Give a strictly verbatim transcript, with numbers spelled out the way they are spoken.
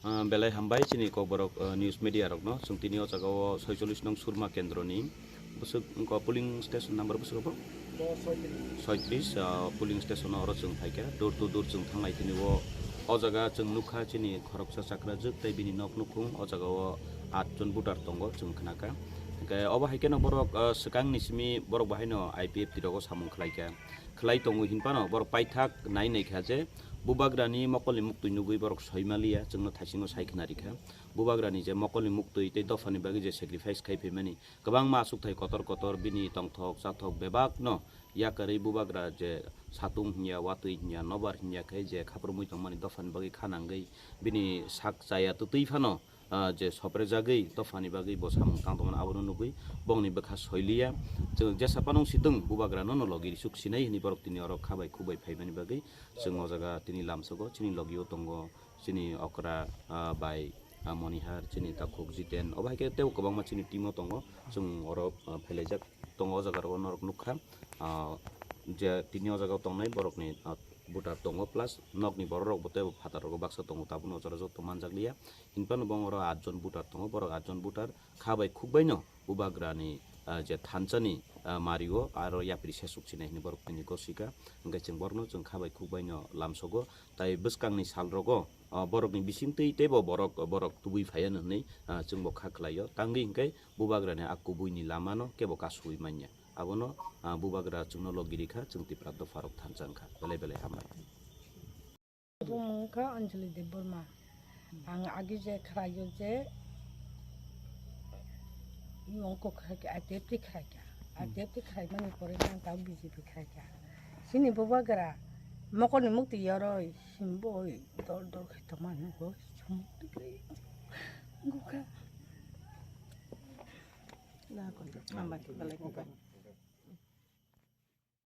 Ah, belai hambai chini Kokborok, ah, news media rokno. Chwng tini o jaga o soicholish nong Surma kendroni bwswk wngkha polling station number bwswk abo? Soicholish, ah, polling station o oro chwng phaikha, door to door chwng thanglai tini o. O jaga chwng nukha chini khoroksa chakrajwk tei bini nok nukhung o jaga o atjon voter tongo chwng khnakha. Hwnkhe obo hai kheno borok, ah, swkangni simi borok bahaino I P F T rogo samung khlaikha. Khlai tongo hinphano borok paithak nai naikha je bubagrani mokolni muktwi nugwi borok soimaliya, chwngno thaisingo sai khna rikha. Bubagrani je mokolni muktwi tei dophani bagwi je sacrifice khai phaimani kwbangma aswkthai kotor kotor bini tongthok chathok bebakno yakarwi bubagra je satung hinya, watwi hinya, nobar hinya khe je khaprumwi tongmani dophani bagwi kha nangwi bini sak chaya twtwi phano, ah, je soprejagwi dophani bagwi bo samung tang tongmani abono nugwi bongni bwkha soiliya. Chwng jesa phano sitwng bubagrano no logi risuk sinai hwnwi borok tini oro kha bai khuk bai phaimani bagwi chwng o jaga tini lamsogo chini logio tongo chini okra, ah, bai, ah, Monihar, chini takhuk Jiten, obo hai khe teibo kwbangma chini team o tongo. Chwng oro, ah, phailaijak tongo, o jaga rogo norok nukha, ah, je tini o jaga o tongnai borokni, ah, voter tongo, plus nokni borok rok bo teibo phatar rogo baksa tongo, tabukno o jaga joto manjakliya. Hinphano bo oro atjon voter tongo, borok atjon voter kha bai khuk baino bubagrani, ah, je thansani, ah, mario aro yapri sesuk sinai hinwi borok tini gosika, hwnkhe chwng borokno chwng kha bai khuk baino lamsogo. Tai bwskangni sal rogo, ah, borokni bisingtwi teibo borok, borok tubui phaiya hwnwi, ah, chwngbo kha khlaio. Tangwi hwnkhe bubagrani a kubuini lamano kebo kasui manya. Abono, ah, bubagra chwngno logi rikha, chwng Tipra dopharok thansa wngkha. Belai belai hambai. Bumung wngkha Anjali Debbarma. Ang agi je khwlaio je nongkok khaikha, I P F T khaikha. I P F T khaimani pore ang tau B J P khaikha. Chini bubagra mokolni muktwi yoroi, himbo dol dol khai tongma nugo. Gukha. Na kon, hambai, belai gukha.